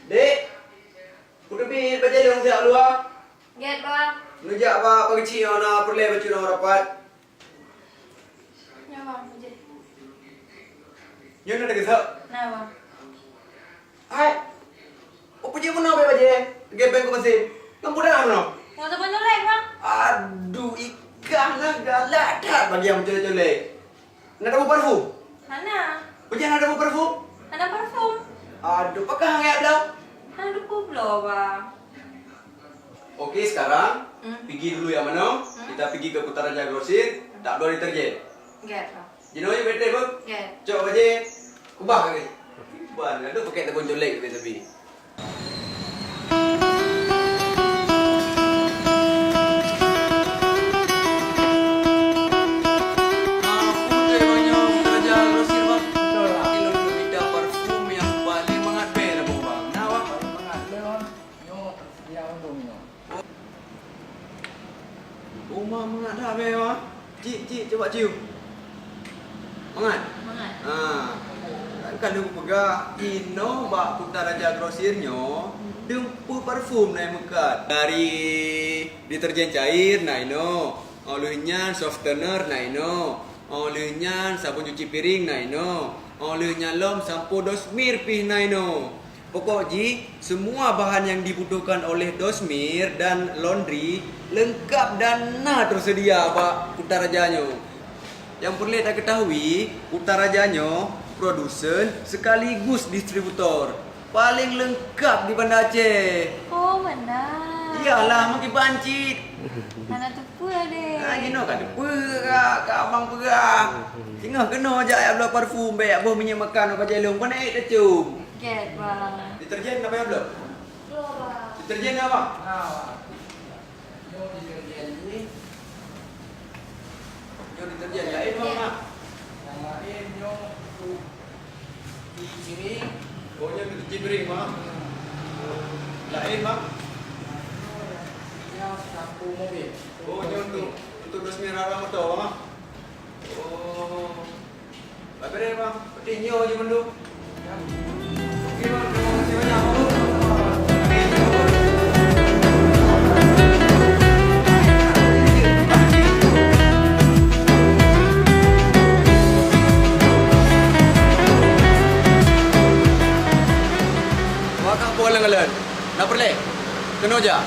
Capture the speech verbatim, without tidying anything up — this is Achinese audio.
Dek, kuteubiet bajèe lôn siap luwa. Gèt, Bang. Neujak bak Pak Geuchik nyoe na peureulèe bacut ngon rapat. Nyoe, Bang, bajèe. Nyoe na teukeusok? Na, Bang. Hai. Oh, peue jeuet meunoe bèe bajèe? Gèbèng keu meusén. Ngon peue na meunoe? Ngon sabon nurek, Bang. Aduh, i kah na galak that bagi nyang meucolek-colek. Na tapeuparfum? Hana. Peue jeuet hana tapeuparfum? Hana parfum. Aduh, pakon hana bloe? Hana tapubloe, Bang. Oke, sekarang Hmm. pigi dulu nyang meunoe, Hmm. kita pigi ke Kutaraja Grosir, tabloe deterjen. Gèt, Bang. Jinoe yue bèe trép, Bang. Gèt. Cok bajèe, kubah keu. Ban, aduh, pakèk tabon colek keu tapi. Ah, beutôi, Bang, nyoe Kutaraja Grosir, Bang. Beutôi, Bang. Ilôn mita parfum nyang paleng mangat bèe na, Bang. Na, Bang? Paleng mangat, beutôi, Bang. Nyoe teuseudia untuk minum. Oh, ma-, mangat that bèe, ma. Cik, cik, cuba cium. Mangat? Mangat. Ha. Kan ka lheueh kupeugah, inoe bak Kutaraja Grosir nyoe, teumpeue parfum na nyang meukat. Dari deterjen cair na inoe. Óh lheueh nyan softener na inoe. Óh lheueh nyan sabon cuci piring na inoe. Óh lheueh nyan lom sampo Dosmir pih na inoe. Pokok jih, semua bahan yang dibutuhkan oleh Dosmir dan laundry lengkap dan na tersedia bak Kutaraja nyoe. Nyang peureulèe taketahui, Kutaraja nyoe produsen sekaligus distributor paleng lengkap di Banda Aceh. Oh, meunan. Iyalah, meukiban cit. Hana teupeue deh. Ah, jinoe ka teupeue ka, ka abang peugah. Singoh keunoe jak jak bloe parfum, bèk jak boh minyeuk makan bak bajèe lôn, kon ék teucium. Gèt, Bang. Deterjen na payah bloe? Bloe, Bang. Deterjen na, Bang? Na, Bang. Nyoe deterjen jih. Nyoe deterjen laén, Bang, na? Nyang laén nyoe untuk cuci piring. Oh, nyoe untuk cuci piring, Bang? Laén, Bang? Nyoe sampo mobil. Oh, nyoe untuk, untuk Dosmir rara moto, Bang? Oh. Bah beres, Bang. Peuti nyoe je mandum. Oke, Bang. Terima kasih banyak, Bang. Wah, ka boh lam galon. Na peureulèe? Keunoe jak.